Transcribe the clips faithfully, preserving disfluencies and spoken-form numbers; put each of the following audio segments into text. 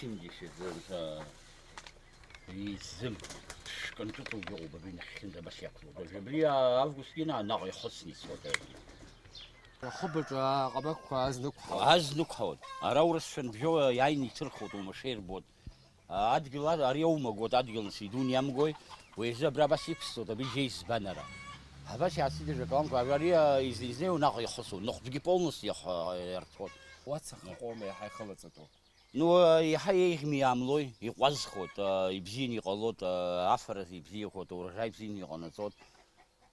Семьдесят, э, изым, шканҿыҵугьы ыҟоуп, абри нахьхьынӡа абас иақәлоуп. Абри август ина наҟ ихысны ицоит. Ахыбаҿы аҟабаққәа азнықәҳауеит. Азнықәҳауеит. Ара урысшәа нбжьоу иааины иҭырхуеит, уамашәа ирбоит. Адгьыл а-, ари аумагоит, адгьыл нас идуниамгои, уи азы абра абас иқәсҵоит, абри џьа избан ара. Абас иаацәыдыжә акаламқәа, ари, а, изы-, изнеиуа наҟ ихысуеит, ныхәбгьы полностью иах-, а, иарҭоит. Уацахаҟоума иаҳа ихылаҵатәу? Ну, а, иаҳа еиӷьми иаамлои, иҟәазхоит, а, ибзианы иҟалоит, а, афара ибзиахоит, урожай бзианы иҟанаҵоит,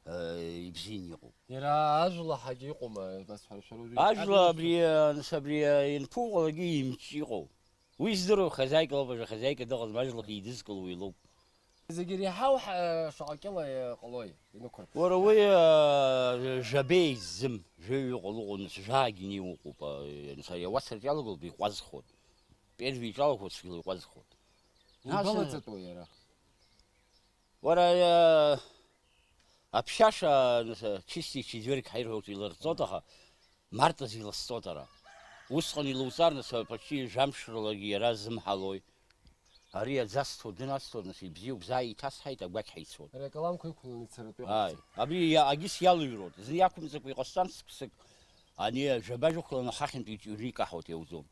а, ибзианы иҟоуп. Иара ажәла ҳагьы иҟоума, абас ҳәа шәара уажәы Ажәла абри, а, нас абри, а, ианԥуҟалакгьы имч иҟоуп. Уи здыруа хозяйка лоуп, аха хозяйка дыҟаӡам, ажәлахь еидызкыло уи лоуп. Зегьы иреиҳау ҳа-, шаҟа кьыла иҟалои, инықәырԥшуа? Уара уи, а, жәабеи зым, жәаҩа иҟало ыҟоуп, нас жәаагьы инеиуа ыҟоуп, а, нас ари ауасраҿ иалагылоуп, иҟәазхоит. Первый иҿалақәоу цәгьала иҟәазхоит. Нас, Убалаҵатәу иара? Уара, а, Аԥшьаша, нас, чистый четверг ҳаирҳәоит, илырҵоит, аха март азы иласҵоит ара. Усҟан илуҵар, нас, почти жәамш рылагьы иара зымҳалои. Ари аӡы асҭо, дын асҭо, нас, ибзиоуп, заа иҭасҳаит, агәақь ҳаицуан. Рекламқәа иқәланы ицаратәы Ааи, иҟаҳҵеит. Абри иа-, агьыс иалыҩроит. Зны иақәымҵакәа иҟасҵан цык-цык, ани жәаба-жәохәла нахахьынтә иҿ-, иҿы икаҳауеит иауӡом.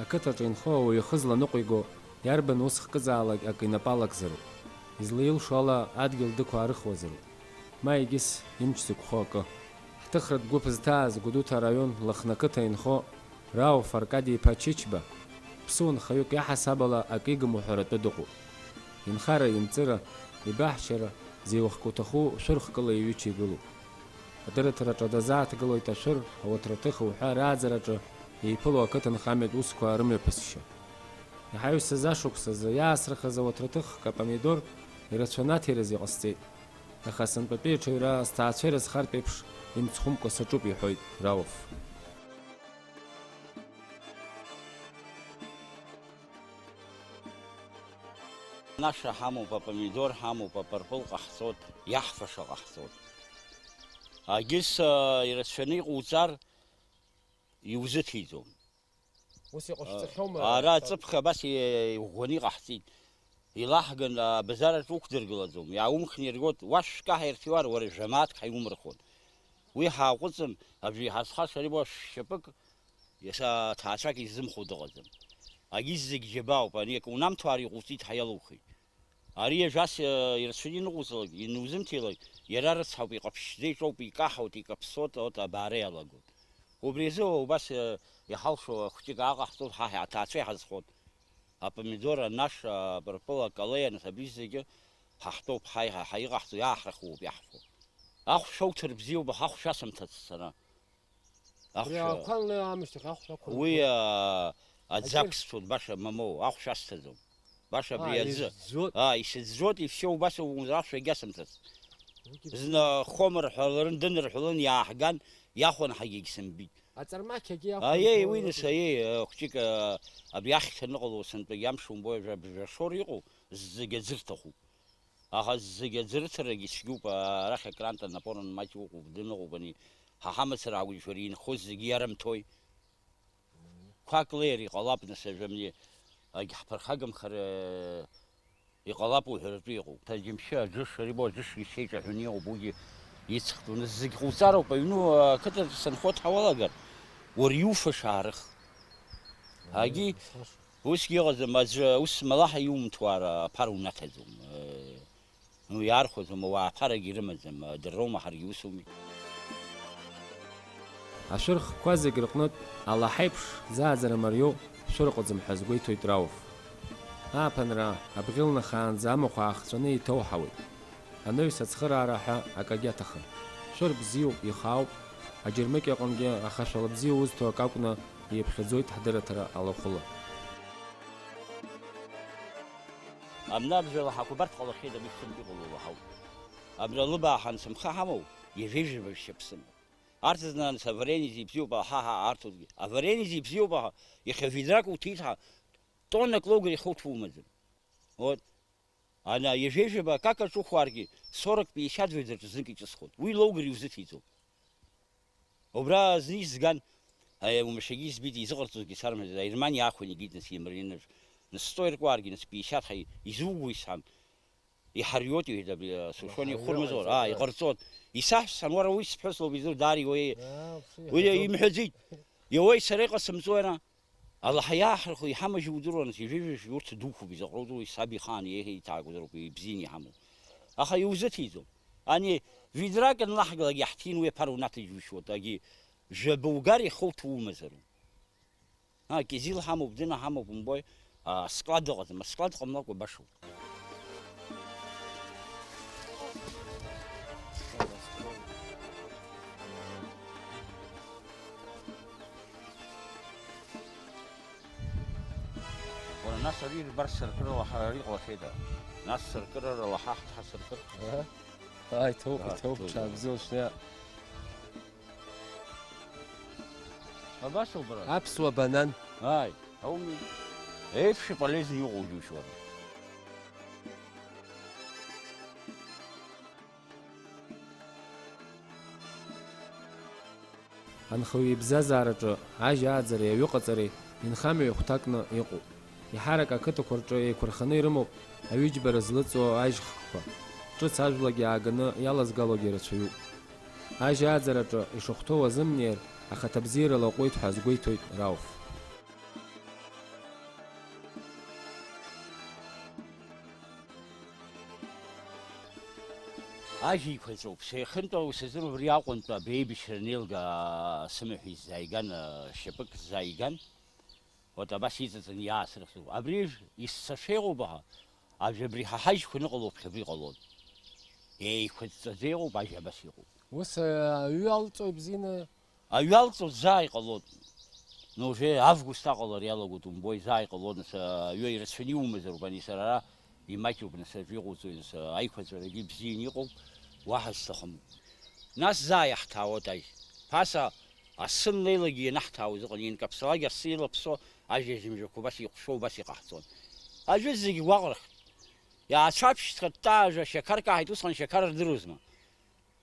Ақыҭаҿы инхо ауаҩы ихы зланыҟәиго, иарбан ус хкызаалак акы инапы алакзароуп. Излаилшо ала адгьыл дықәаарыхуазароуп. Ма егьыс имч зықәхо акы. Ҳҭыхратә гәыԥ зҭааз Гәдоуҭа араион Лыхны ақыҭа инхо Рауф Аркади-иԥа Чычба, ԥсуа нхаҩык иаҳасаб ала акы игым уҳәаратәы дыҟоуп. Инхара, инҵыра, ибаҳчара, зеилыхга уҭаху шәырхкыла иҩыча игылоуп. Адырраҭараҿы дазааҭгылоит ашәыр, ауаҭраҭых уҳәа рааӡараҿы еиԥыло ақыҭанхамҩатә усқәа рымҩаԥысшьа. Иҳаҩсыз ашықәсазы иаасрыхыз ауаҭраҭыхк апомидор ирацәаны аҭирыз иҟасҵеит. Аха сынтәатәи аҽаҩра сҭаацәа ирызхартә еиԥш имцхәымкәа саҿуп, иҳәоит Рауф. Анаша ҳамоуп, апомидор ҳамоуп, апырпыл ҟаҳҵоит, иаҳфаша ҟаҳҵоит. Агьыс, а, ирацәаны иҟауҵар, иузыҭиӡом. Ус иҟашәҵахьоума? Ара аҵыԥх абас иӷәӷәаны иҟаҳҵеит. Илаҳган, абазараҿ уқәдыргылаӡом. Иааумхны иргоит, уашәкаҳа ирҭиуар, уара жәамааҭк ҳаиумырхон. Уи ҳааҟәыҵын, абри ҳазхаша ари уа шәшьапык, иаса ҭаацәак иззымхо дыҟаӡам. Агьыс зегь џьабаауп, ани акы унамҭо ар иҟуҵит ҳәа иалухи. Ари ажәас, э, ирацәаны иныҟуҵалак, инузымҭилак, иара рыцҳауп, иҟаԥшьӡа иҿоуп, икаҳауеит, икаԥсоит, от абаара иалагоит. Убри азы убас, э, иҳалшо хәҷык ааҟаҳҵоит, ҳа ҳаҭаацәа иҳазхоит. Апомидор, анаша, апырпыл, акалеи, нас абри зегьы ҳа ҳтәоуп, ҳа иҳа-, ҳа иҟаҳҵо, иааҳрыхуоуп иаҳфо. Ахә шәоуҭар бзиоуп, аха ахә шәасымҭац сара. Ахә Абри шәа-, ақәа анлеиуа аамышьҭахь ахә шәақәыргылоит. Уи, аа, аӡы Акыр- ақәсҵоит, баша мамоу, ахә шәасҭаӡом. Баша абри Аа, аӡы. Исыӡәӡәоит? Аа, исыӡәӡәоит, исшьо убас акәымзар, ахә шәагьасымҭацт. Уигьы Зны бзиоуп. Хом рҳәаларын, дын рҳәалын, иааҳган, иахәан ҳагьегь сымбит. Аҵармақьагьы иахәан, Аиеи, уи нас, аиеи, э, хәҷык, э, абри ахьҭа аныҟало сынтәагь амш умбои, жәа-, жәашор иҟоу, зегь аӡы рҭахуп. Аха зегь аӡы рыҭарагьы цәгьоуп, арахь акран-то напоран маҷк ыҟоуп, дын ыҟоуп, ани ҳа ҳамацара ҳауижьуеит, инхоз зегьы иарымҭои? Қәак леир иҟалап, нас, ажәамни, агьҳԥырхагамхар, э, иҟалап уҳәаратәы иҟоуп. Ҭаџьымшьы, аџыш, ари бо аџышгьы сеиҿаҳәаны иҟоуп, уигьы иҵхтәу, нас зегь ҟауҵароуп, аҩну ақыҭаҿы санхо дҳауалагар, уара иуфаша аарых. Агьи, усгьы ыҟаӡам, аӡәы ус малаҳа иумҭуа ара аԥара унаҭаӡом. Э, ну, иаархәаӡом, ауаа аԥарагьы рымаӡам, э, дара роума, ҳаргьы усоуми. Ашәыр хкқәа зегь рҟнытә алаҳаиԥш зааӡара мариоу шәыр ыҟаӡам ҳәа азгәеиҭоит Рауф. Ааԥынра абӷьы лнахаанӡа амахә аахҵәаны еиҭоуҳауеит. Анаҩс ацхыраара ҳәа акагьы аҭахым. Шәыр бзиоуп, ихаауп, аџьармыкьа аҟынгьы ахашәала бзиа узҭо акы акәны ииԥхьаӡоит ҳдырраҭара алахәыла. Амнабжа лаҳақәа абарҭ ҟалахьеит, абри шынтә иҟало лаҳауп. Абра лыбаа ҳанцымхы ҳамоу, ҩажәеи жәаба шьаԥсыма. Арҭ зны анс аварени зибзиоуп, аҳа, ҳа, арҭ угьы. Аварени зибзиоуп, аха иахьа ведрак уҭиит, ҳа, тоннак лоугар ихы уҭумаӡам. Вот. Ана ҩажәеи жәаба акака ҿыхәаргьы, сорок пятьдесят ведраҿы знык иҿысхуан. Уи лоугар иузыҭиҵом. Убра зны изган, Аи, уамашәагьы избеит, изыҟарҵозгьы сармаӡаӡа, аерман иаақәын икит, нас, иамринырш. Нас сто иркуаргьы, нас пятьдесят ҳаи, изугои, сҳәан. Иҳариот, иҳәеит абри, а, Сушони ихәырмызор, аа, иҟарҵон. Исаҳә, сҳәан, уара уи сыԥҳәыс лоуп, изур, даара иуеи. Уи имҳәаӡеит. Иауеи, сара иҟасымҵои ара? Аллаҳ иааҳархәо иҳамажьу удыруан, ижәижәижә урҭ духуп, изаҟроу дууи саб ихаан еиҳа иҭаагозароуп, ибзианы иҳамоу. Аха иузыҭиӡом. Ани ведрак анлаҳгалак иаҳҭин уи аԥара унаҭыџьушьуа, егьи жәаба угар иахылҭәу умазароуп. А, кизил ҳамоуп, дына ҳамоуп, умбои, а, склад ыҟаӡам, асклад ҟамлакәа башоуп. Уара, нас ари ирбар сыркыр лаҳа, ари ҟалахьеит, а? Нас сыркыр, ара лаҳа ҳҭҳа сыркыр. Аҳа. Ааи, ҭоуп, а, иҭоуп, ҭоуп, ҽаабзиоу шьҭа. Абас ауп ара. Аԥсуа банан. Ааи, ауми. Еиԥш иполезны иҟоу џьушьоит. Анхаҩы ибзазаараҿы ажь ааӡареи аҩыҟаҵареи инхамҩа ихәҭакны иҟоуп. Еиҳарак ақыҭақәа рҿы еиқәырханы ирымоуп аҩыџьбара злыҵуа ажьхкқәа, ҿыц ажәлагьы ааганы иалазгалогьы рацәаҩуп. Ажь ааӡараҿы ишахәҭоу азымнеир, ахаҭа бзиара лаҟәуеит ҳәа азгәеиҭоит Рауф. Ажь еиқәаҵәоуп, сеихынтәа усазыруа убри Аҟәантәи абеибашьра анеилга, сымаҳә иззааиган, шьапык сзааиган, вот абас иҵаҵаны иаасырхәоуп. Абри исцаша иҟоуп, аха ажә абри ҳа ҳажьқәа аныҟало уԥхьаӡа иҟалон. Еиқәаҵәҵәаӡа иҟоуп, ажь абас иҟоуп. Ус, аҩы алҵои бзианы? Аҩы алҵуа заа иҟалоит. Ну, уже август аҟалара иалагоит, умбои, заа иҟалоит, нас, аҩы ирацәаны иумазароуп, ани сара ара имаҷуп, нас, аҩы иҟоуҵои, нас, аиқәаҵәарагьы бзианы иҟоуп, уаҳа зҭахым. Нас заа иаҳҭаауеит ажь. Ԥаса асы нлеилагьы ианаҳҭаауаз ыҟан, ианкаԥсалак асы илаԥсо, ажәа зымжәақәа убас иҟәшо, убас иҟаҳҵон. Ажәытә зегь гәаҟрахт. Иаацәаԥшьҭхатта ажәа шьақар каҳаит, усҟан шьақар рдыруазма.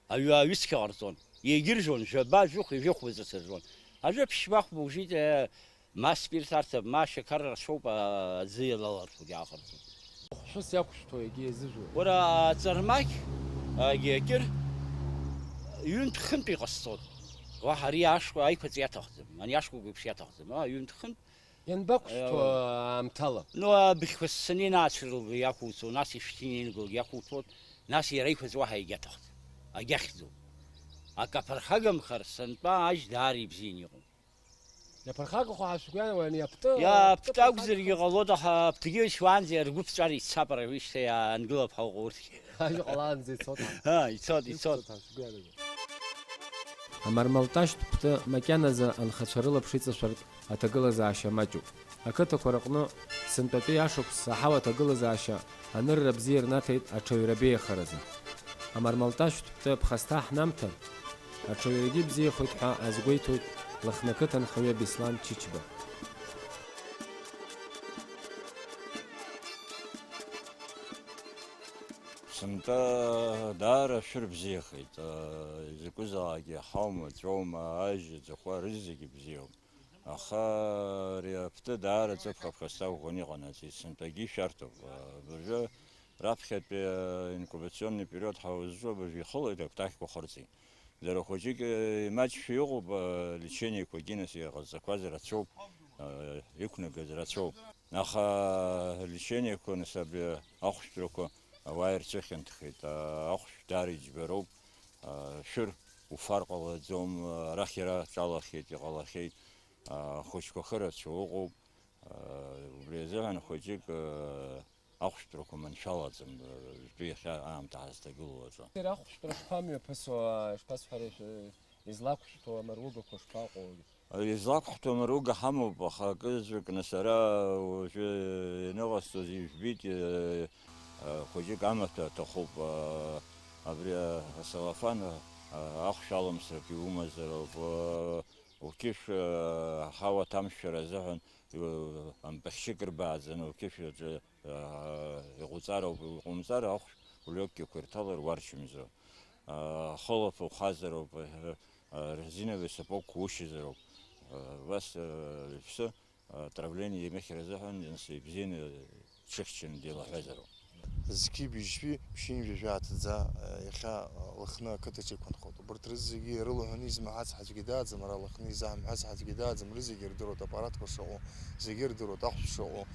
Аҩы аҩыцқьа ҟарҵон. Иагьыржәуан, жәаба, жәохә, ҩажәи хәба ҵыс ржәуан. Ажәа ԥшьба-хәба ужит, э, ма спирт арҭап, ма шьақар рацәоуп, а, аӡы иалалархәугьы аахырҵон. Хәшәыс иақәшәҭуа егьи иазыжәуа. Уара аҵармақь, а, егьи акыр, ҩынтә-хынтә иҟасҵон. Уаҳа ари ашкәа аиқәаҵ иаҭахӡам, ани ашкәа еиԥш иаҭахӡам, а, ҩынтә-хынтә. Ианбақәшәҭу, э, аамҭала? Ну, абыӷьқәа ссаны инаацәырылго иақәуҵон, нас ишәҭы инеилагалак иақәуҭәон, нас иара иқәаҵ уаҳа егьаҭахӡам, агьахьӡом. Акы аԥырхагамхар, сынтәа ажь даара ибзианы иҟоуп. Иаԥырхагахо ҳәа шәгәы иаанагои, ани аԥты, иаԥты аԥты акәзаргьы ҟалоит, аха аԥҭгьы шьуаанӡа ргәы ԥҵәар ицап, ара уи шьҭа иаангылап ҳәа уҟоу урҭгьы. Ажәа ҟалаанӡа ицоит ҳәа. Ҳа, ицоит, ицоит. Ицоит ҳәа шәгәы иаанагоит. Амармалташьтә ԥты макьаназы анхацәа рылаԥш иҵашәартә аҭагылазаашьа маҷуп. Ақыҭақәа рыҟны сынтәатәи ашықәс аҳауа аҭагылазаашьа анырра бзиа рнаҭеит аҽаҩра абеиахаразы. Амармалташьтә ԥты ԥхасҭа ҳнамҭар, аҽаҩрагьы бзиахоит ҳәа азгәеиҭоит Лыхны ақыҭанхаҩы Беслан Чычба. Сынтәа даара шәыр бзиахеит, изакәызаалакгьы ҳаума, ҵәоума, ажь, аӡахәа, рызегьы бзиоуп. Аха ари аԥты даара ҵыԥх аԥхасҭа ӷәӷәаны иҟанаҵеит, сынтәагьы ишәарҭоуп. Абыржәы раԥхьатәи инкубационный период ҳаузҿу абыржәы ихылоит, акәтаӷьқәа хырҵеит. Дара хәыҷык, э, имаҷшәа иҟоуп, э, лечениақәагьы, нас, иҟарҵақәаз рацәоуп, э, иқәнагаз рацәоуп. Аха алечениақәа, нас, абри ахәшәтәрақәа ауаа ирцәыхьанҭхеит, а, ахәшә даара иџьбароуп, а, шәыр уфар ҟалаӡом, а, арахь иара ҿалахьеит, иҟалахьеит, а, ахәыҷқәа хырацәа ыҟоуп, а, убри азыҳәан хәыҷык, а, ахәшәтәрақәа маншәалаӡам, э, жәтәы иахьа аамҭа ҳазҭагылоу аҿы. Иара ахәшәтәра шԥамҩаԥысуа, шԥасҳәари, шәы-, излақәшәҭу амаругақәа шԥаҟоу? Излақәҳҭо амаруга ҳамоуп, аха акызаҵәык, нас, ара уажәы ианыҟасҵоз ижәбеит, э, э, хәыҷык амаҭәа аҭахуп, э, абри, э, асалафан, э, ахәшә аламсрак иумазароуп, э, уқьышә, э, аҳауа аҭамшәара азыҳәан, э, ампахьшьык рбааӡаны уқьышә аҿы аа, иҟуҵароуп, иҟумҵар ахәшә улиоккиқәа ирҭалар уарчымзар. Аа, ахылаф ухазароуп, аа, резиновый сапогқәа ушьызароуп. Убас, э, иԥсы, э, отравление имыхьыр азыҳәан, нас ибзианы дшыхьчаны деилаҳәазароуп. Зқьи быжьшәи ԥшьынҩажәи жәаа ҭӡа, э, иахьа, э, Лыхны ақыҭаҿы иқәынхоит. Убарҭ рызегьы ирылҳәаны измаҳац аӡәгьы дааӡам, ара Лыхны изаҳмҳәац аӡәгьы дааӡам, рызегьы ирдыруеит аппаратқәа шыҟоу, зегьы ирдыруеит ахәшә шыҟоу,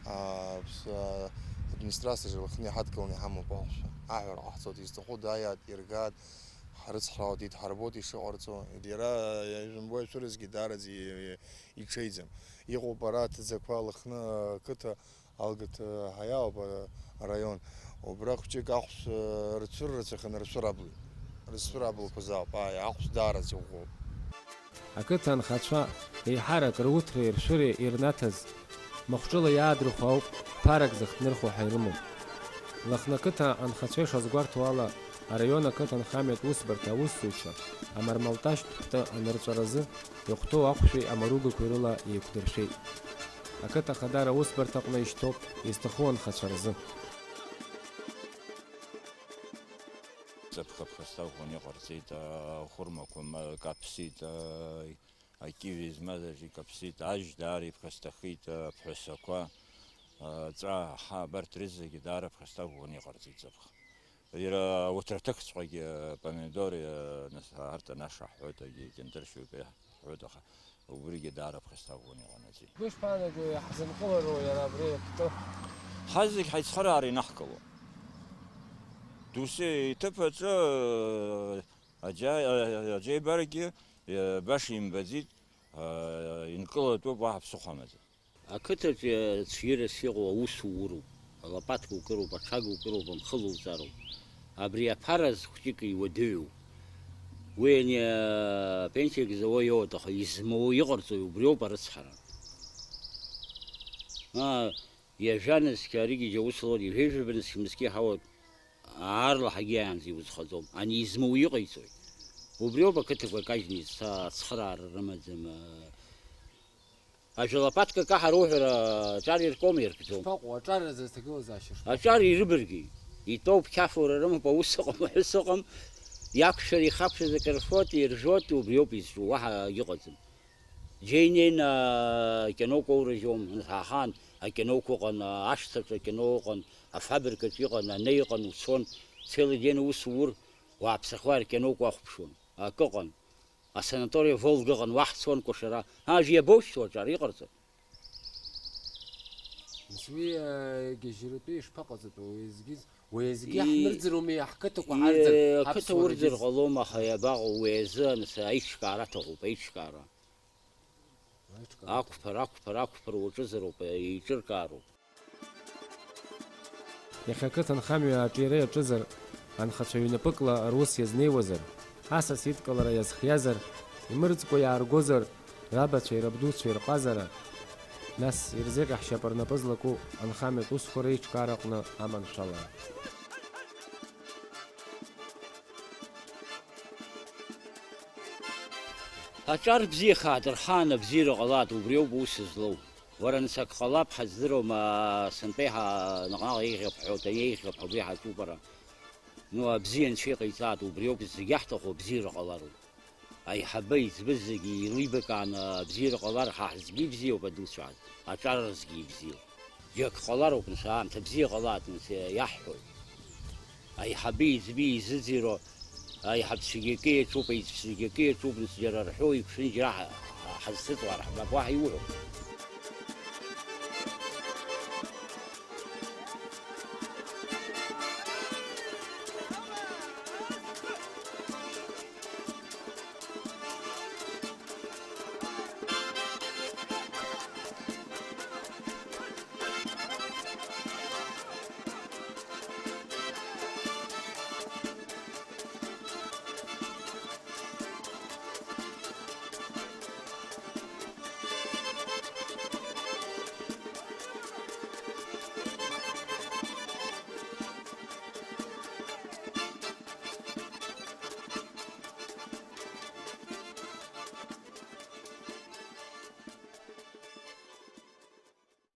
аа, ԥс-, аа, администрациаҿы Лыхны иҳадгыланы иҳамоуп ахәшә. Аҳәара ҟаҳҵоит, изҭаху дааиааит, иргааит, ҳрыцҳраауеит, идҳарбоит ишыҟарҵо. Иара, ижәымбои, ашәыразгьы даараӡа и-, и-, иҽеиӡам. Иҟоуп ара аҭӡақәа Лыхны ақыҭа, Алгыҭ, ҳаиаауп, а, араион. Убра хәҷык ахәшә, а, рцәыр рацәаханы рцәыраблит. Рыцәыраблақәа зауп, ааи, ахәшә даараӡа иӷәӷәоуп. Ақыҭа анхацәа еиҳарак рыуҭреи ршәыреи ирнаҭаз, махәҿыла иаадырхәо ауп ԥарак зыхҭнырхуа ҳәа ирымоу. Лыхны ақыҭа анхацәа ишазгәарҭо ала, араион ақыҭанхамҩатә усбарҭа аусзуҩцәа амармалташьтә ҳәтәы анырҵәаразы иахәҭоу ахәшәи амаругақәеи рыла еиқәдыршәеит. Ақыҭа ахадара аусбарҭаҟны ишьҭоуп изҭаху анхацәа рзы. Ҵыԥх аԥхасҭа ӷәӷәаны иҟарҵеит, ахәырмақәа ма-, каԥсеит, а-, акиви змаз аҿы икаԥсеит, ажь даара иԥхасҭахеит, аԥҳәасақәа, аҵәа, аҳа, абарҭ рызегьы даара ԥхасҭа ӷәӷәаны иҟарҵеит ҵыԥх. Иара урҭ рҭыхҵәҟьагьы, апомидор, а, нас, арҭ анаша ҳҳәоит, агьи кьынтыр шьоук иаҳҳәоит, аха убригьы даара ԥхасҭа ӷәӷәаны иҟанаҵеит. Бышԥаанагои, иаҳзынкылароу иара абри иаԥтәы? Ҳазегь ҳаицхыраара инаҳкыло. Досу иҭыԥ аҿы, а, аџьа-, а, аџьеибарагьы, а, баша имбаӡеит, а, инкылатәуп, уаҳа ԥсыхәа амаӡам. Ақыҭаҿы цәгьарас иҟоу аусуроуп. Алапатка укыроуп, аҽага укыроуп, амхы лоуҵароуп. Абри аԥара зхәҷык иуадаҩу. Уи ани апенсиагьы зауа иоуеит, аха измоу иҟарҵои, убриоуп арыцҳара. Аа, ҩажәа нызқь аригьы џьа ус лоур, ҩажәи жәаба нызқь мызқьы иҳауеит, аарлаҳагьы иаанӡа иузхаӡом. Ани измоу иҟаиҵои? Убриоуп ақыҭақәа кажьны изца-, ацхыраара рымаӡам. Ажәа лопатка каҳар уҳәара аҿар иркома, иркӡом? Шԥаҟоу, аҿар азы зҭагылазаашьа шԥаҟоу? Аҿар ирыбаргьы, итәоуп, қьафура рымоуп, аус ыҟам, аҳәыс ыҟам, иақәшәар, ихақәшәаз акы рфоит, иржәуеит, убриоуп изҿу, уаҳа иҟаӡам. Џьа инеины акиноқәа аурыжьуам, анхаахан, акиноқәа ыҟан, ашҭаҿы акино ыҟан, афабрикаҿы иҟан, ане иҟан, уцон, целый день аус уур, уааԥсахуа аркиноқәа уахәаԥшуан, акы ыҟан. Асанаториа Волга ыҟан, уахь цон кәашара. Ажә иабоушьҭоу аҿар иҟарҵо? Нас уи, э, гьежьратәы ишԥаҟаҵатәу? Уеизгьы, уеизгьы И-, иаҳнырӡыроуми, ҳқыҭақәа и-, ҳарӡыр, ақыҭа аԥсуара урӡыр зегь? Ҟалом, аха иабаҟоу уи азы, анс-, аиҿкаара аҭахуп, аиҿкаара. Аиҿкаара. Ақәԥара, ақәԥара, ақәԥара уаҿызароуп, еиҿыркаароуп. Иахьа ақыҭанхамҩа аҿиара иаҿызар, анхацәа ҩнапыкла рус иазнеиуазар, асас идкылара иазхиазар, имырӡкәа иааргозар, рабацәеи рабдуцәеи рҟазара, нас ирзеиӷьаҳшьап рнапы злаку анхамҩатә усқәа реиҿкаараҟны аманшәалара. Аҿар бзиахааит, рхаан абзиара ҟалааит, убриоуп ус злоу. Уара, нас, ак ҟалап, ҳаздыруам, аа, сынтәа иаҳа наҟ-наҟ еиӷьуп ҳәа, уаҭа еиӷьуп ҳәа, убри ҳаҿуп ара. Ну, абзиа анцәа иҟаиҵааит, убриоуп зегь иаҳҭаху, абзиара ҟалароуп. Аиҳабы иӡбыз зегьы еилибакааны абзиара ҟалар, ҳа ҳзгьы ибзиоуп адуцәа, аҿар рзгьы ибзиоуп. Џьак ҟалароуп, нас, аамҭа бзиа ҟалааит, нас, иаҳҳәоит. Аиҳаби иӡби изыӡырҩуа аиҳабцәагьы акы иаҿуп, аиҵбцәагьы акы иаҿуп, нас, џьара рҳәо иқәшәаны џьара ҳа-, ҳа-, ҳазҭыҵуа ҳбап, уаҳа иуҳәо.